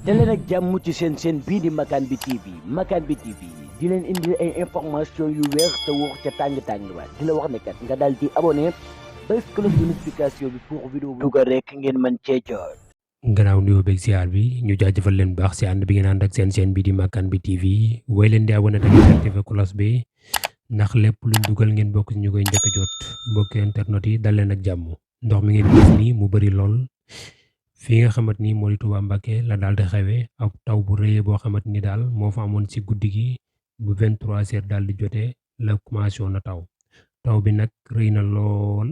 daleen ak jàmm ci seen bii di Makane bi TV Makane bi TV di leen indi ay information yu wér te wóor ca tàng-tàng ba di la wax ne kat nga daal di abonné bés cloche de notification bi pour vidéo bu dugal rek ngeen mën cee jot. gannaaw nuyoo beeg ziar bi ñu jaajëfal leen baax si ànd bi ngeen ànd ak seen bii di Makane bi TV way leen di abonné tamit activé cloche bi ndax lépp luñ dugal ngeen bokk si ñu koy njëkk a jot mbokki internet yi dal leen ak jàmm. ndox mi ngeen gis nii mu bëri lool fi nga xamante ni moo di Touba Mbacké la daal di xewee ak taw bu rëy boo xamante ni daal moo fa amoon si guddi gi bu 23h daal di jotee la commencé woon na taw bi nag rëy na lool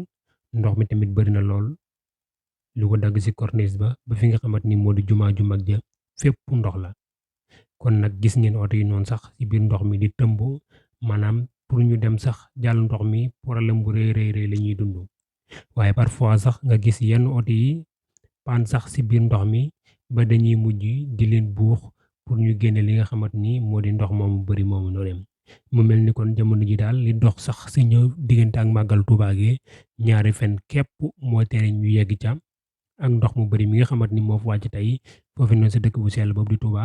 ndox mi tamit bëri na lool. lu ko dagg ci corniche ba fi nga xamante ni moo di jumaa ju mag ja fépp ndox la kon nag gis ngeen oto yi noonu sax ci biir ndox mi di tëmb maanaam pour ñu dem sax jàll ndox mi problème bu rëy la ñuy dund waaye parfois sax nga gis yenn oto yi paan sax ci biir ndox mi ba dañuy mujj di leen buux pour ñu génne li nga xamante ni moo di ndox moomu bëri moomu noonu mu mel ni kon jamono ji daal li dox sax ci ñëw diggante ak màggal Tuubaa gi ñaari fen képp moo tere ñu yegg ca ak ndox mu bari mi nga xamante ni moo fa wàcc tey foofu noonu sa dëkk bu sell boobu di Touba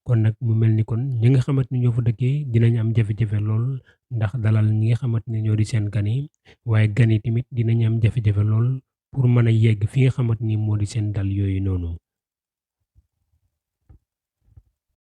kon nag mu mel ni kon ñi nga xamante ni ñoo fa dëkkee dinañ am jafe-jafe lool ndax dalal ñi nga xamante ni ñoo di seen gan yi waaye gan yi tamit dinañ am jafe-jafe lool pour mën a yegg fi nga xamante ni moo di seen dal yooyu noonu.